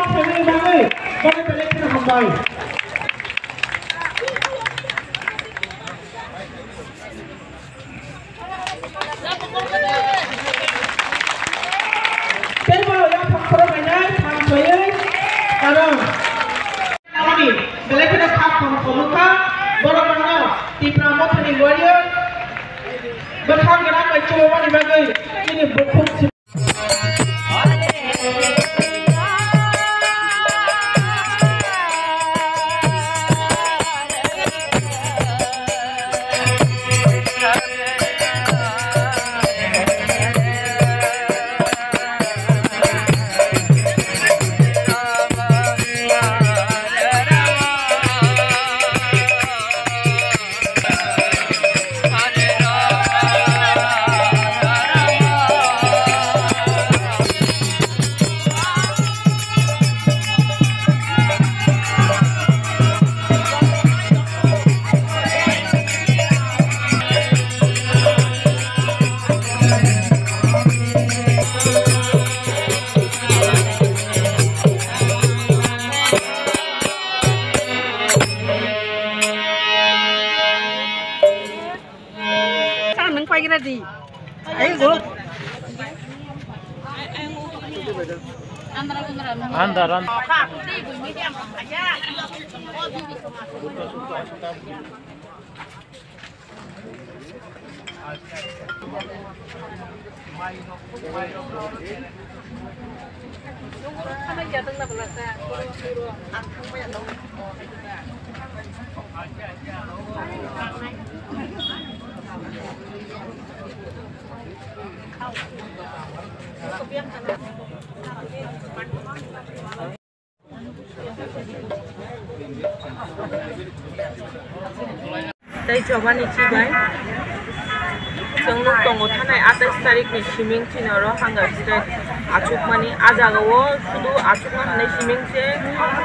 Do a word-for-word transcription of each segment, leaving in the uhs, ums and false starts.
Khaimani bagwi bono belai kheno hambai. Tei bo yaphang khoro mainai thang chaywi karon. Ani belai kheno kha khom khomokha borok rokno Tipra Mothani warrior bwkhak gwnang bai chubamani bagwi chini bukhuk. Sa nang pagira di. Ayo go. Andar, andar. Tei chobani chibai chwng nuk tongo thanai atais tarikni siming chini oro hunger strike achukmani. A jagao sudu achukma hwnwi siming se,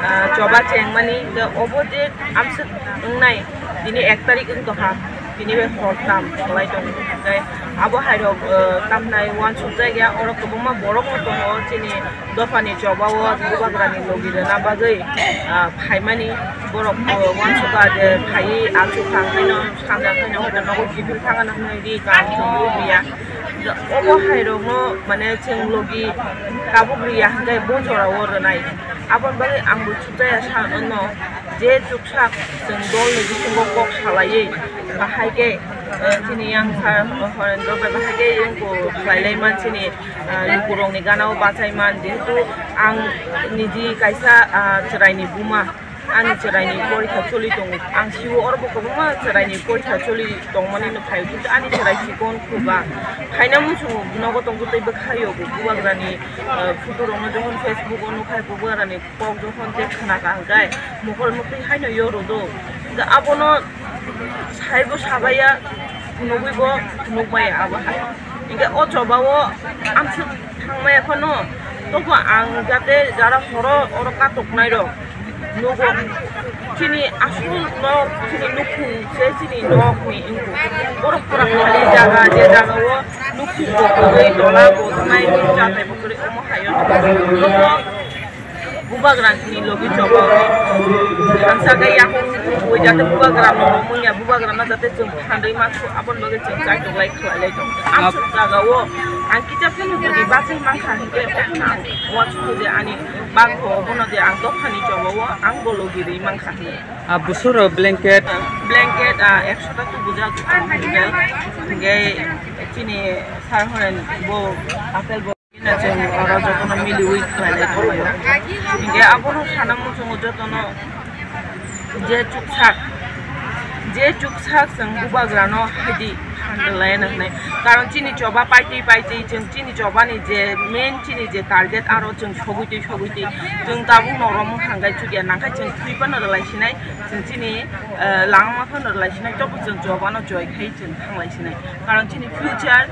ah, choba chengmani. Tei obo je amswk wngnai, tini ek tarik wng tongkha, tini bai hor tam khlai tongo. Tei abo hairok, ah, tamnai uansuk jakya, oro kwbangma borokno tongo chini dophani chobao bubagrani logi rwna bagwi, ah, phaimani borok, oh, uansukha je phaiwi achuk thang haino sanja haino hoito nogo kiphil thangano hwnwi ri kam chumui riya. Obo hairokno mane chwng logi tabuk riya hwnkhe bo jorao rwnai. Aboni bagwi ang bo chukjaya sa hwnno je chuksak chwng dolni bisingo kok salaiwi bahai khe, eh, chini yang sir Horendro bai bahai khe wngkuk khlailai man chini ah, lukurokni ganao bachai man, jehetu ang niji kaisa, ah, chwraini buma, ani chwraini porikha choli tongo. Ang sio oro bo kwbangma chwraini porikha choli tongmani no phaio, kintu ani chwrai chikon khuba. Phaina muchungo nogo tongtwi tei bwkhaio bo bubagrani, ah, photo rokno jokhon Facebook o nukha, bubagrani kok jokhon je khna ka hwnkhe mokol muktwi haino yo rodo. Hwnkhe abono saibo sabaiya, phunugwi bo phunukmaya abo hai. Hingke o chobao amswk thangmaya phano, tobo ang jate jara horo oro katoknai rok nugo. Chini asol nok, chini nukhung se chini nok ni wngkuk. Borok pura khali jaga, je jagao nukhung bo kwrwi, tola bo tongnai, chatai bo kwrwi, omo hai o. Bubagrani logi chobao. Hamsa khe yakung sukui jate bubagrano muya, bubagrano jate chwng phandwi ma thu, aboni bagwi chwng chaitok lai khlai lai tong. Amswk jagao ang kisa phano jodi bachai mankha hinkhe, okhno ang uansukha je ani bagbo obono je ang dophani chobao ang bo logi rwi mankha hinwi. Ah, busuro blanket? Blanket, ah, ekso ta tubujak ang hinkhe, hinkhe chini sir horen bo apple bo. Chwng oro jotono miliwi khlailai tonglaio. Hinkhe abono sana muchungo jotono je chuksak, je chuksak chwng bubagrano haidi handle laina hwnwi. Karon chini choba paitwi paitwi chwng chini chobani je main chini je target aro chwng sogwi twi sogwi twi chwng tabuk norok wng thangkhe chukya nangkhe chwng thwi phano rwlai sinai, chwng chini, eh, langma phano rwlai sinai, tobo chwng chobano joy khai chwng thanglai sinai. Karon chini future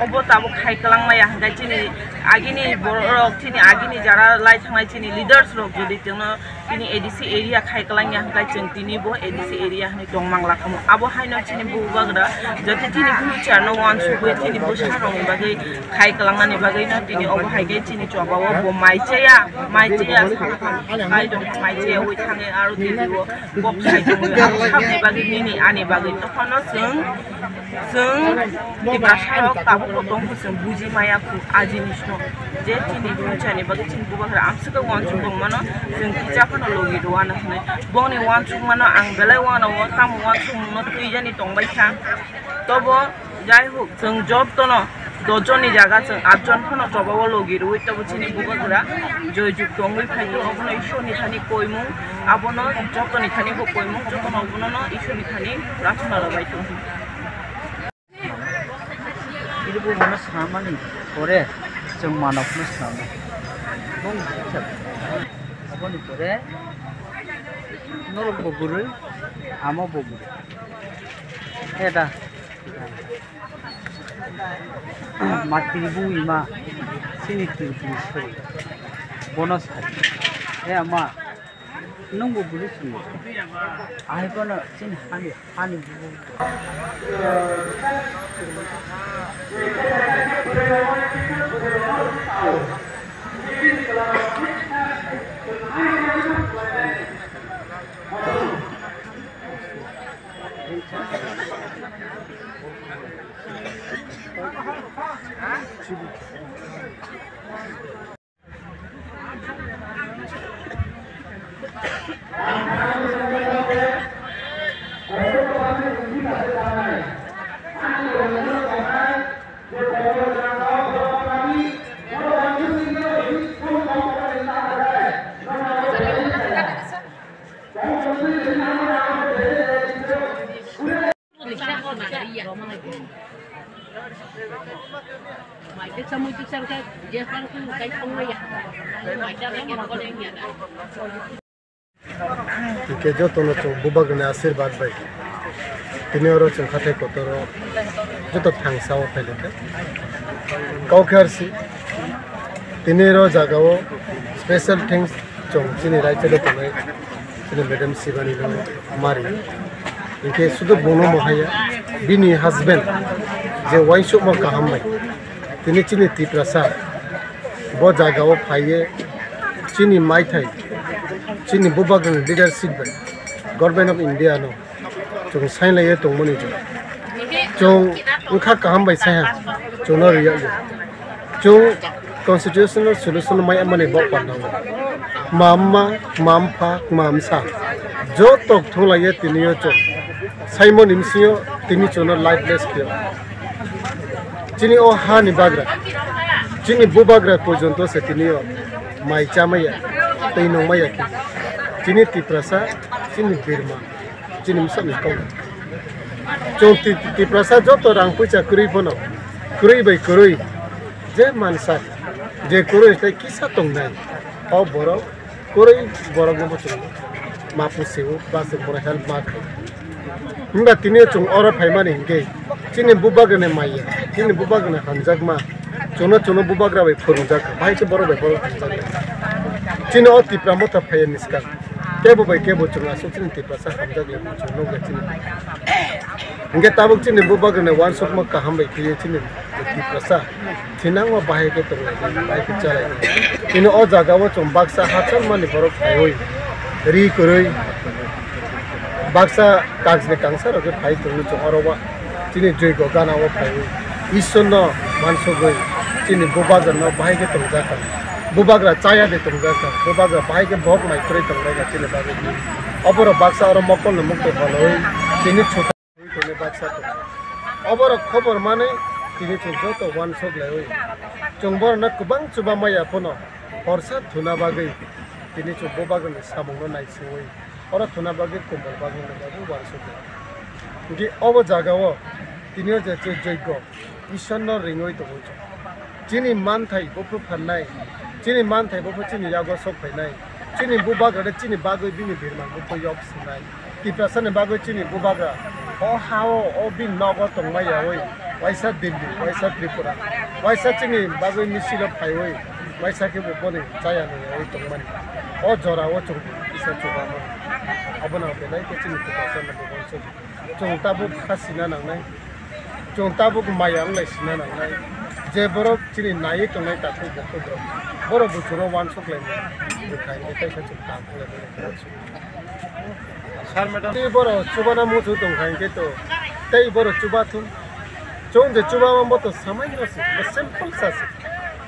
obo tabuk khai kwlangmaya hwnkhe chini Agini borok chini agini jara lai thangnai chini leaders rok jodi tengno tini A D C area khai kwlangya hwnkhe chwng tini bo A D C area hinwi tongmang lakhamu. Abo haino chini bubagra jodi chini future no wansugwi chini bwsarokni bagwi khai kwlangnani bagwino tini obo hai khe chini chobao bo maichaya, maichaya sakha, mai dong maichaya wi thangwi aro tini o kok sai tongwi abo sakni bagwi nini ani bagwi tokhono chwng Chwng Tiprasarok tabukbo tongkha, chwng buji maya khu a jinisno. Je chini future ni bagwi chini bubagra amswk khe uansuk tongmano, chwng kisa phano logi rwano hwnwi. Bongni uansukmano ang belai uanao, tamo uansukmungno twijani tongbai kha. Tobo jai hok, chwng jotono dos jonni jaga chwng at jon phano chobao logi rwui tobo chini bubagra joi jukto wngwi phaikha. Obono Ishorni thani koimung, abono jotoni thani bo koimung, jotono obono Ishorni thani prarthana rwbai tong. Iri bo bono swnamani pore chwng manokno swnamnai. Bong kisa aboni pore norok bo bwrwi, amo bo bwrwi. Eda. Matwi bui ma chini twi twi soi. Bono sai. E ama. Nwng bo bwrwi sini. Ahai bono chini hani, hani bwrwi. Hingke jotono chwng bubagrani asirwad bai tini oro chwng hathai kotoro joto thangsa o phailokha. Kok khe arsi tini oro jaga o special thanks chwng chini raijado tongnai chini madam Shivani no mari. Hingke sudu bono mohaya bini husband je uaisukma kaham bai tini chini Tiprasa bo jaga o phaiye chini maithai chini bubagrani leadership bai Government of India no chwng sainlaiye tongmani chwng. Chwng wngkha kaham bai saiha chwngno riyakya. Chwng constitutional solution mai amani bok panda o. Ma mma, ma mpha, ma msa. Joto thunglaiye tini o chwng. Saimoni msio tini chwngno lifeless khe. Chini o ha ni bagra. Chini bubagra porjonto se tini o mai chamaya, tei nungmaya khe. Chini Tiprasa, chini birma. Chini msakni kok. Chwng Ti-, Tiprasa joto rang puisa kwrwi phano, kwrwi bai kwrwi, je mansa, je kwrwi tei kisa tongnai, o borok kwrwi borokno bo chwng ma pusi o, plus borok help ma khai. Hwnba tini chwng oro phaimani hinkhe chini bubagrani maya, chini bubagrani hamjakma, chwngno chwngno bubagra bai phwrwngjak kha, bahai khe borok bai borok hamjakma. Chini o Tipra motha phaiya ni swkang. Kebo bai kebo chwng aswk chini Tiprasa hamjak le chwng nukle chini. Hingke tabuk chini bubagrani uansukma kaham bai phiye chini Tiprasa thinangma bahai khe tonglai, bahai khe chalai. Chini o jaga o chwng baksa hachal mani borok phaiwi ri kwrwi baksa kajni kangsa rok khe phai tongwi chwng oro wa. Chini joigo gana o phaiwi Ishwarno mansugwi chini bubagrano bahai khe tongjakha. Bubagra chaya de tongjakha. Bubagra bahai khe bok mai kwrwi tonglaikha chini bagwi. Oborok baksa oro mokolno mukto phalwi tini chwng baksa tongo. Oborok khobor manwi tini chwng joto uansuk laiwi chwng borokno kwbang chuba maya phano horsa thuna bagwi tini chwng bubagrani samungno naisingwi oro thuna bagwi kumbal bagwi nukjago uansukha. Hwnkhe obo jagao tini o je joigo Ishwarno ringwi tongo chwng. Chini manthai buphuru pharnai, chini manthai buphuru chini yago sok phainai, chini bubagra de chini bagwi bini birmang buphuru yok sinai. Tiprasani bagwi chini bubagra o ha-o, o bini nogo tongma yaui Waisa Delhi, waisa Tripura, waisa chini bagwi misil o phaiwi, waisa khe bo boni chaya nungyawi tongmani. O jora o chwng kisa chuba mano. Abono belai khe chini kwthasa no bo uansuk. Chwng tabuk kha sina nangnai. Chwng tabuk maya wnglai sina nangnai. Je borok chini naiwi tongnai takhuk bukhuk rok, borok bo chwngno uansuk laimani. Bwkha hinkhe kaisa chwng tang khe laimani. Sir, madam. Tei borok chubana muchung tongkha hinkhe to, tei borok chubathung. Chwng je chubama bo to samaino se, bo simple sa se.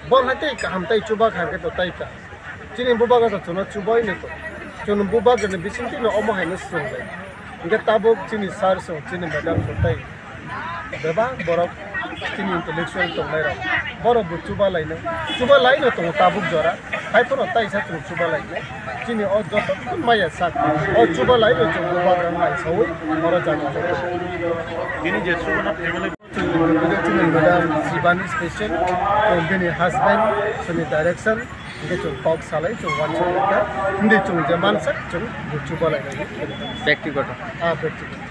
Bo hai tei kaham tei chubakha hinkhe to tei kaham. Chini bubagra to chwngno chubaino to. Chwngno bubagrani bisingtwino omo haino swrwnglai. Hinkhe tabuk chini sir song, chini madam song tei bebak borok chini intellectual tongnai rok, borok bo chuba laino, chuba laino tongo tabuk jora, hai phano taisa chwng chuba lainai. Chini o joto maya sak, o chuba laino chwng bubagra naisawi oro jaga o. Bini je chubana family. Chini madam Shivani special, chwng bini husband, chini direction, hinkhe chwng kok salai, chwng uansuk laikha, hindi chwng je mansak, chwng bo chuba lainai. Bektigoto. Ah, bektigoto.